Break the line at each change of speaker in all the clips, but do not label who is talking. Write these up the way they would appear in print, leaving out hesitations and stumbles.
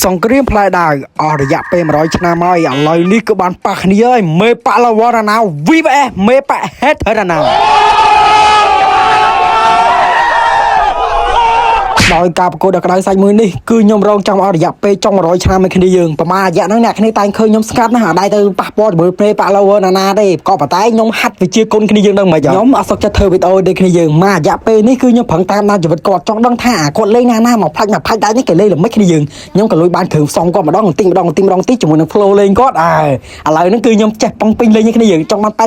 សង្គ្រាមផ្លែដាវអស់រយៈពេល100ឆ្នាំហើយឥឡូវនេះគឺបានប៉ះគ្នាហើយមេប៉ាឡាវរណា VBS មេប៉ាហេតរណាដោយការប្រកួតដ៏ក្តៅសាច់មួយនេះគឺខ្ញុំរងចាំអស់រយៈពេលចុង100ឆ្នាំឲ្យគ្នាយើងប្រហែលរយៈហ្នឹងអ្នកគ្នាតែងឃើញខ្ញុំស្កាត់ណាស់អត់ដែរទៅប៉ះពាល់ជាមួយព្រេប៉ាឡាវរណាទេក៏ប៉ុន្តែខ្ញុំហាត់វិជាគុណគ្នាយើងដឹងមិនខ្ញុំអត់សុខចិត្តធ្វើវីដេអូដូចគ្នាយើងមករយៈពេលនេះគឺខ្ញុំប្រឹងតាមដានជីវិតគាត់ចង់ដឹងថាអាគាត់លេងណាណាមកផ្លាច់មកផ្លាច់ដែរនេះគេលេងល្មិចគ្នាយើងខ្ញុំក៏លួចបានគ្រឿងផ្សំគាត់ម្ដងបន្តិចម្ដងបន្តិចម្ដងបន្តិចជាមួយនឹង flow លេងគាត់អើឥឡូវហ្នឹងគឺខ្ញុំចេះប៉ងពេញលេងគ្នាយើងចង់បាន80%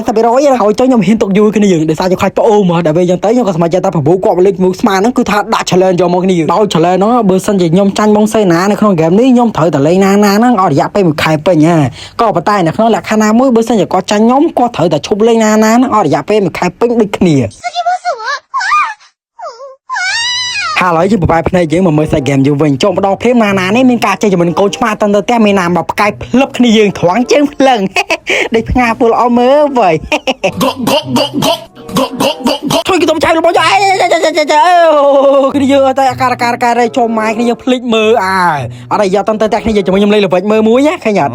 ហើយចុះខ្ញុំហ៊ានទុកយូរគ្នាយើងដោយសារខ្ញុំខ្លាចប្អូមកដល់ពេលអញ្ចឹងទៅខ្ញុំក៏សម្រេចចិត្តថាប្រពូគាត់មកលេងមួយស្មានហ្នឹងគឺថាដាក់ challenge យកមកគ្នាយើងដោយ challenge ហ្នឹងបើសិនជាខ្ញុំចាញ់បងសេណានៅក្នុង game នេះខ្ញុំត្រូវតែលេងណាណាហ្នឹងអស់រយៈពេលមួយខែពេញហ่าក៏ប៉ុន្តែនៅក្នុងលក្ខខណ្ឌណាមួយបើសិនជាគាត់ចាញ់ខ្ញុំគាត់ត្រូវតែឈប់លេងណាណាហ្នឹងអស់រយៈពេលមួយខែពេញដូចគ្នា ហើយឥឡូវយើងបបែភ្នែកយើងមកមើលសាច់ហ្គេមយើងវិញចូលមកដល់ភ្លាមណាណានេះមានការចេះជាមួយនឹងកូនឆ្មាតទៅផ្ទះមានណាមកផ្កាយភ្លឹបគ្នាយើងត្រង់ជើងភ្លឹង ដេកផ្ងាពលអមើលវើយ ជួយគេទៅចៅរបស់អេគ្នាយើងអត់តែអាការការការចូលម៉ែគ្នាយើងភ្លេចមើលអើអត់ឲ្យយកតទៅតែគ្នាយើងជាមួយខ្ញុំលេងល្វិចមើលមួយណាឃើញអត់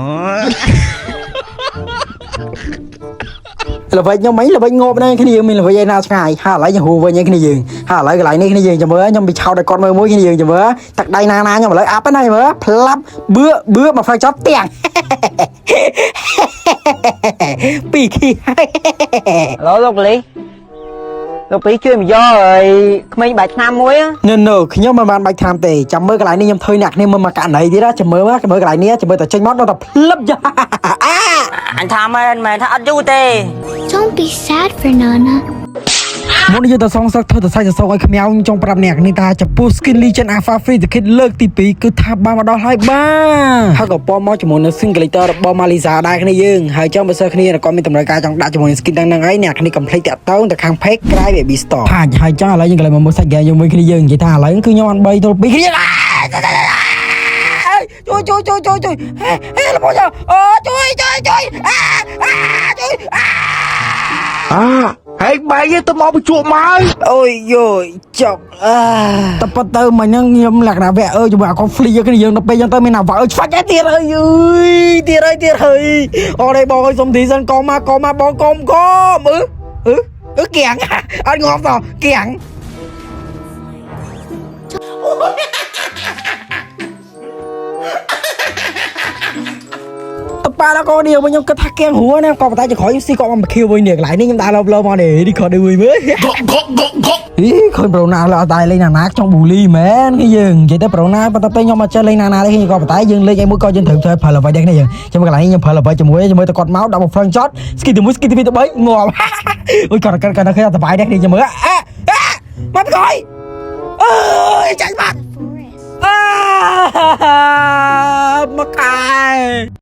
ល្វិចខ្ញុំមិញល្វិចងាប់ហ្នឹងគ្នាយើងមានល្វិចឯណាឆ្ងាយហើយឥឡូវយើងហួវិញឯគ្នាយើងហើយឥឡូវកន្លែងនេះគ្នាយើងចាំមើលខ្ញុំពីឆោតឲ្យគាត់មើលមួយគ្នាយើងចាំមើលទឹកដៃណាណាខ្ញុំឥឡូវអាប់ណាមើលផ្លាប់បឿបឿមកផ្លែចត់ទាំងពីគីហើយ
ឡូលោកប៉ូលីសលោកប៉ូលីសជួយមកយកឲ្យក្មេងបែកឆ្នាំមួយ
ណឺណឺខ្ញុំមិនបានបាច់ថ្នាំទេចាំមើលកន្លែងនេះខ្ញុំធ្វើអ្នកគ្នាមើលមកករណីទៀតណាចាំមើលមើលកន្លែងនេះចាំមើលតែចេញមកដល់តែផ្លឹបយ៉ាអា
អញថាមែនមែនថាអត់យូរទេ
Don't be sad for Nana.
មុនយើងទៅសងសឹកធ្វើទៅសាច់សសោកឲ្យខ្មៅខ្ញុំចង់ប្រាប់អ្នកនេះថាចំពោះ Skin Legend Alpha Free the Kid លើកទី2គឺថាបានមកដល់ហើយបាទហើយក៏ពំមកជាមួយនឹង Skin Collector របស់ Malisa ដែរគ្នាយើងហើយចង់បើសិនគ្នាក៏មានតម្រូវការចង់ដាក់ជាមួយនឹង skin ទាំងហ្នឹងហើយអ្នកគ្នា complete តាក់តងទៅខាង page ក្រៃ Baby Store ផាច់ហើយចង់ឥឡូវយើងក៏លេងមកមើលសាច់ហ្គេមយើងមួយគ្នាយើងនិយាយថាឥឡូវគឺខ្ញុំបាន3ទល់2គ្នាជួយជួយជួយជួយជួយហេហេលបងអូជួយជួយជួយអាអាជួយអា
អាហែងបែកទៅមកបញ្ជក់មក
អូយយយចប់អាតែប៉ុន្តែមិញហ្នឹងខ្ញុំលក្ខណៈវគ្គអើយជាមួយអាកុំហ្វ្លីគ្នាយើងដល់ពេលចឹងទៅមានអាវ៉ាអើយឆ្វាច់ឯទៀតអើយអើយទៀតអើយទៀតហើយអូរេបងអើយសុំទីសិនកុំមកកុំមកបងកុំកុំអឺអឺអឺគៀងអត់ងាប់តគៀងតប៉ាឡាកូនេះវិញខ្ញុំគិតថាគៀងហួរណាក៏ប៉ុន្តែចក្រោយស៊ីក៏មកខៀវវិញនេះកន្លែងនេះខ្ញុំដើរលោបលោមកនេះនេះខដូចវិញមើល អីឃើញប្រូណាឡើយតែលេងណាណាចង់ប៊ូលីមែនគេយើងនិយាយទៅប្រូណាប៉ុន្តែពេលខ្ញុំមកចេះលេងណាណាទេគេក៏ប៉ុន្តែយើងលេងអីមួយក៏យើងត្រូវប្រើអ្វីដែរគ្នាយើងចាំកន្លែងខ្ញុំប្រើអ្វីជាមួយជាមួយទៅគាត់មកដាក់មកហ្វ្រឹងចតស្គីទី1ស្គីទី2ទី3ងាប់អូយគាត់គាត់គាត់ឃើញអត់សុបាយដែរគ្នាចាំមើលអាអាមកក្រោយអើយចាញ់បាត់
The forest.
អាមកកែ